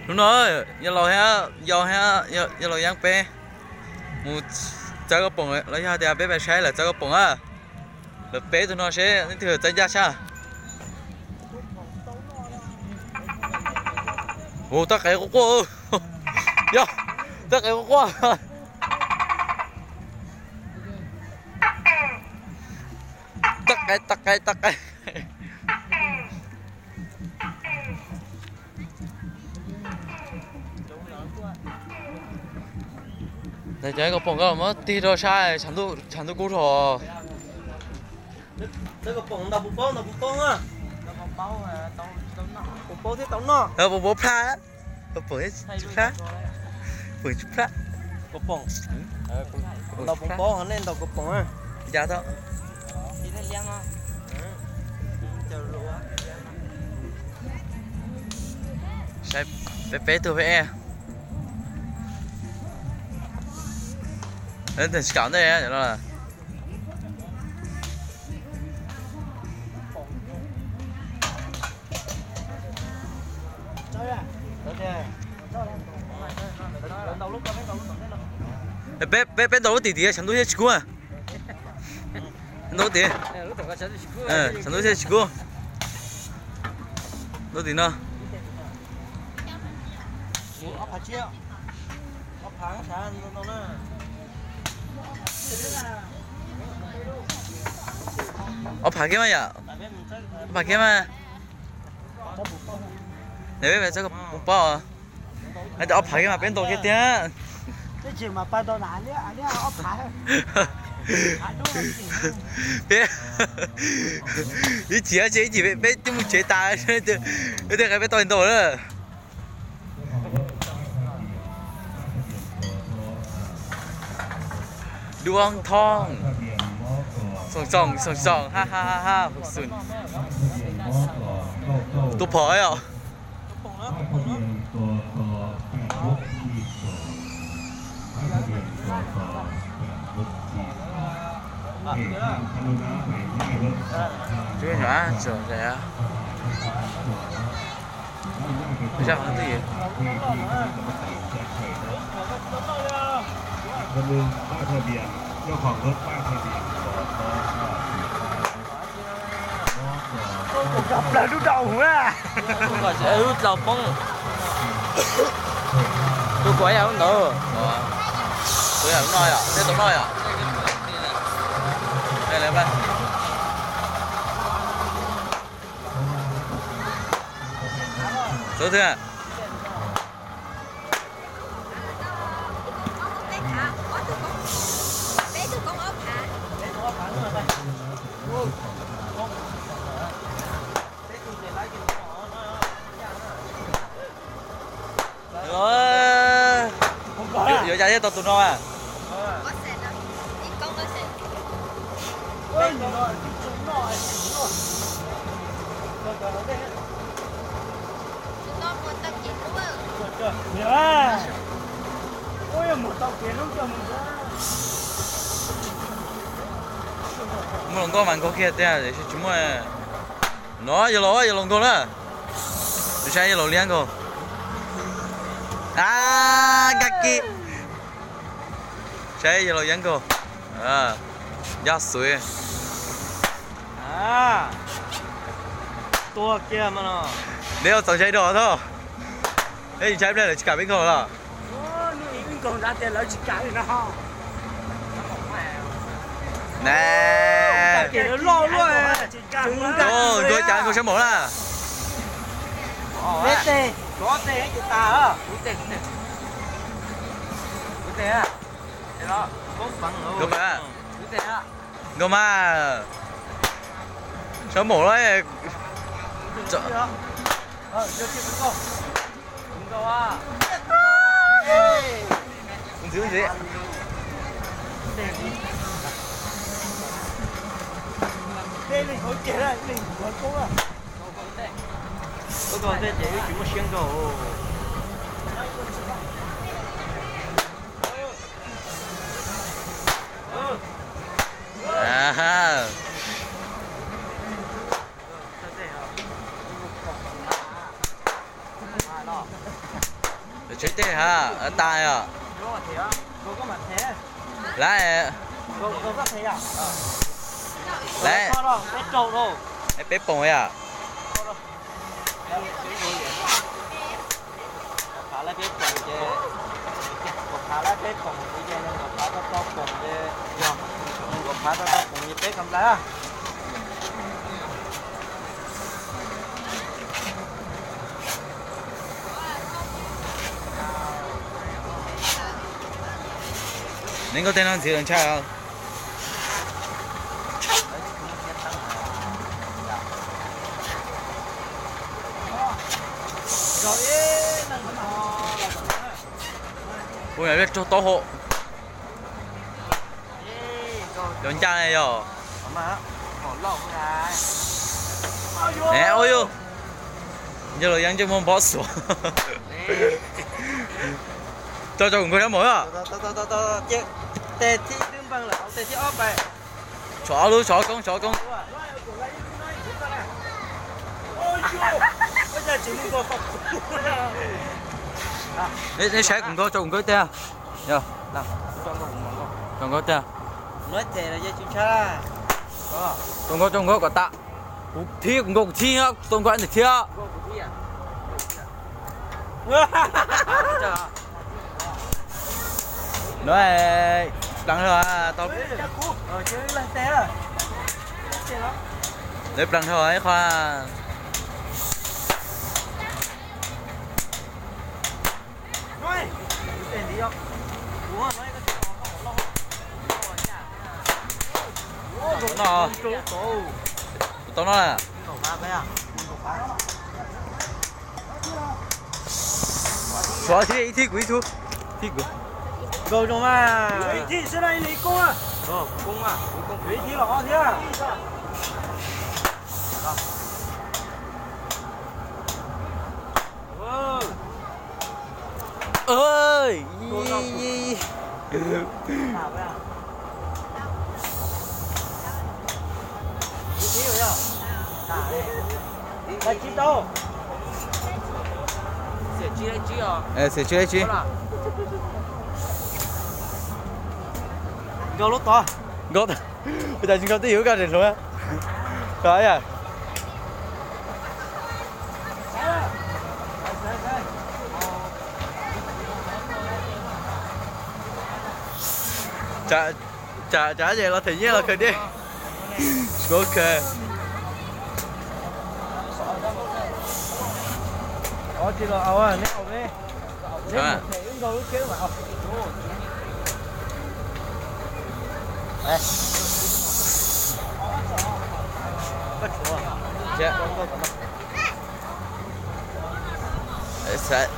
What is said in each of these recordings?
Hnub no yog laus thiab yau thiab yog laus yeeb peb mus txawb koj poom los yog tias peb pais saib lawv txawb koj poom a. Lawv peb tug no seb leej twg txawb ncaj tshaj. Ua tab qe quaj quaj, yog tab qe quaj quaj. Tab qe tab qe tab qe. Cov koj poom koj muab tig rau sab tshav ntuj kub dhau. Puas paub plab? Puas paub plab? Puas tsis plab? Ntaus puas paub nej ntaus puas poom. Cas tau. Saib peb peb tug peb e. Tsis kam ntej no. Peb peb peb ntaus lub tim tid tshav ntuj thiaj tsis kub. Ntaus lub tim, tshav ntuj thiaj tsis kub. Ntaus tim no. Ob phav kiag mas yom. Ob phav kiag mas. Peb peb txog puas paub. Hais tias ob phav kiag mas peb ntaus kiag tiag. Peb ib chim tsis ib chim peb twb mus tsev tas, peb thiaj qe peb tau ntaus lawm. Duab thoob, xoom xoom xoom xoom, ha ha ha ha, hauv xwm. Tus phom os. Tus no twb Plaws dub rau hwv. Lub tlau poob. Tus kuv yog lub ntawd. Tus yog lub no yom, nej tus no yom. Xub thwj. Yuav cas thiaj tau tus no a? Muaj hluas nkauj mas nkaug kiag tiag, tiam sis tsis muaj. No yog laus, yog laus nkaug na. Saib yog laus liab nkaug. A, nkag kiag. Saib yog laus liab nkaug. Ncaj xuv. Tua kiag mas no. Neb ua txaus ntshai dog tho. Neb ntshai pliag lawv tsis kam peb nkaug los? Nkaug ntawd tias lawv tsis kam li no. Nab, nkaug cas nkaug sab npaum na. Nkaug mas, nkaug mas. Sab npaum na. Ntxiv, ntxiv. Ub, tej ces wb tsis muaj siab nkaug. Tsheb tej ha, tas os. Lawm, lawm, peb poom yom. Neb nkauj tej no ntxiv los ntshai os. Ua yam li raug taub hau. Cov ncaj ne yog. Ua yog, nce los yeej ntsej muag npov xuav. Tso tso kuv nkauj sab npaum na. Tshuav ob lub, tshuav ob koob, tshuav ob koob. Neb saib kuv nkauj, tso kuv nkauj ib teg. Tso nkauj ib teg. Tso nkauj, tso nkauj kom tas. Kuv thib, kuv nkauj kuv thib, tso nkauj ib ntawm thib. No pleev dhau, lawv pleev dhau ib qho. No, tau no. Tshuav thib, ib thib kuv ib tug. Thib kuv. Nkauj zoo mas. Ib thib xwb na, ib leeg ib koob. Ib thib los ob thiab. Xiam tsib lab tsib. Nkauj lub tod. Nkauj, ua cas tsis nkauj twj ywm koj tseem hluav. Koj yam. Tsam ces los them nyiaj los khaws dej. Tsis paub khaws.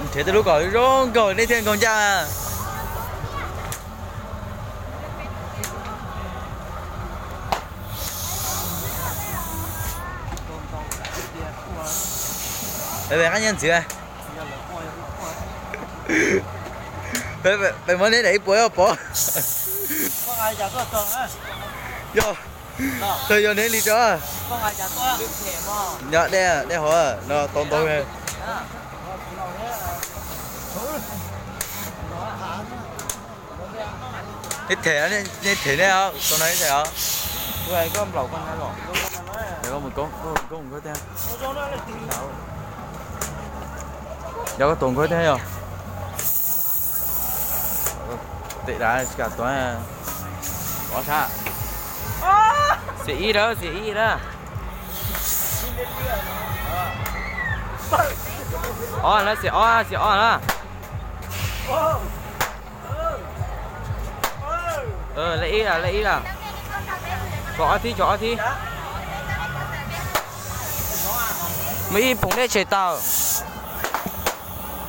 Nrhiav tej lub kom zoo nkaus nej thiaj nkaug ncaj. Peb qab nyiaj ntxiv. Peb muab neb daim ib puas pov. Yog, txawm yog neb li tso. Nyob dej, dej hauv no tau ntau. Nej them, nej them neb os, tus no nej them os. Koj mus koob, koj mus koob thiab. Yog koj tus nkauj thiab yog. Tes dav tsis kam tuav. Ob sab. Xiam ib na, xiam ib na. Ob na, xiam ob, xiam ob na. Lej ib lawm, lej ib lawm. Tshuav ob thib, tshuav ob thib. Muaj ib poom dej tshem tau.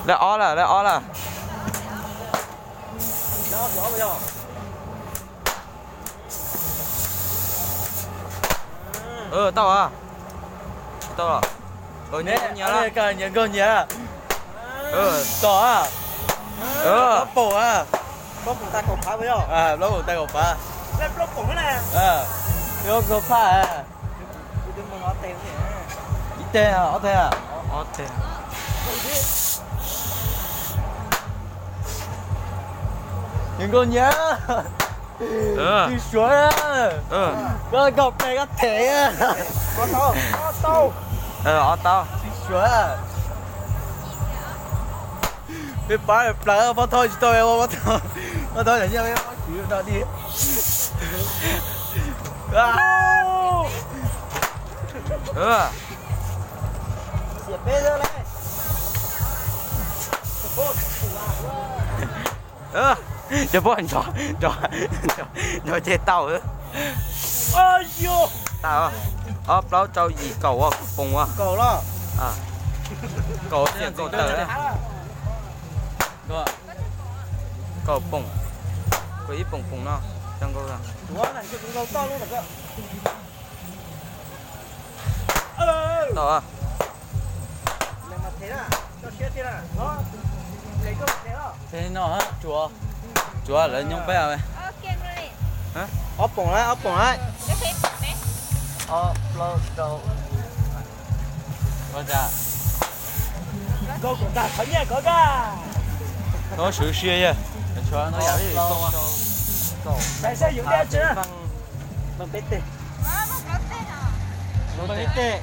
Lej ob lawm, lej ob lawm. Tau, tau. Nyias nkaug nyias. Tau. Plaub poom, plaub poom tag kaum phav. Plaub kaum phav. Ib teg, ob teg. Ob teg. Nkauj Nyiaj, tsis suav, koj nkaum pes koj them. Ob tau. Tsis suav. Peb pab plaws Pob Thoj tsis tau, Pob Thoj, Pob Thoj yog nyiaj peb pob kwv no di. Cov poj nrov, nrov, nrov ces tau. Tau, ob plaub rau yim kaum ua poom ua. Kaum tiam kaum tawm. Kaum poom, kaum ib poom poom no, zoo nkauj. Tau. Ces no, tsuav, tsuav lawv nyob peb. Ob poom lawm, ob poom lawm. Ob plaub rau. Txhob swv sia yog, tshuav no yam li peb teg.